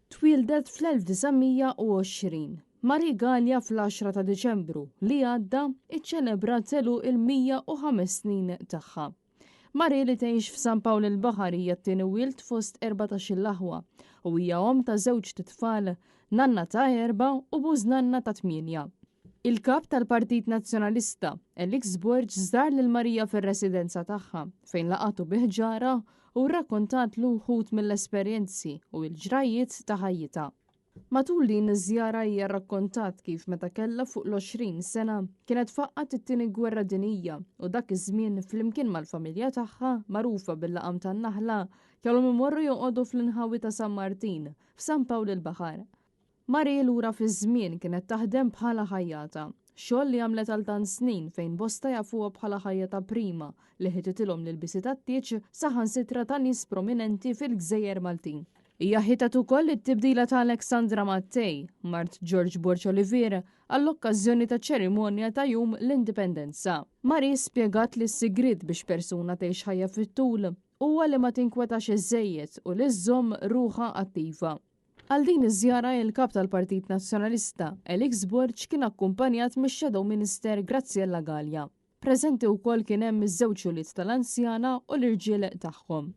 Twieldet fl-1920, Marie Galea fl-għaxra ta' Diċembru li għadda iċċelebrat għeluq il-105 snin tagħha. Marie li tgħix f'San Pawl il-Baħar hija t-tieni wild fost 14-il aħwa u hija omm ta' żewġt itfal, nanna ta' erba' u bużnanna ta' tmienja. Il-Kap tal-Partit Nazzjonalista, Alex Borg żar lil Maria fir-residenza tagħha fejn laqatu bi ħġarha u rrakkontatlu wħud mill-esperjenzi u l-ġrajjiet ta' ħajjitha. Matul din iż-żjara hija rrakkontat kif meta kellha fuq l-20 sena kienet faqqgħet it-Tieni Gwerra Dinjija u dak iż-żmien flimkien mal-familja tagħha magħrufa bil-laqam tan-Naħla kellhom imorru joqogħdu fl-inħawi ta' San Martin f'San Pawl il-Baħar. Marie lura fiż-żmien kienet taħdem bħala ħajjata. Xogħol li għamlet għal tant snin fejn bosta jafuha bħala ħajjata prima li ħititilhom l-ilbiesi tat-tieġ saħansitra ta' nies prominenti fil-gżejjer Maltin. Hija ħitet ukoll it-tibdila ta' Alexandra Mattei, mart George Borg Olivier, għall-okkażjoni taċ-ċerimonja ta' Jum l-Indipendenza. Marie spjegat li s-sigriet biex persuna tgħix ħajja fit-tul huwa li ma tinkwetax iżżejjed u li żżomm ruħha attiva. Għal din iż-żjara il-Kap tal-Partit Nazzjonalista, Alex Borg kien akkumpanjat mix-Shadow Minister Graziella Galea. Preżenti wkoll kien hemm iż-żewġ ulied tal-anzjana u l-irġiel tagħhom.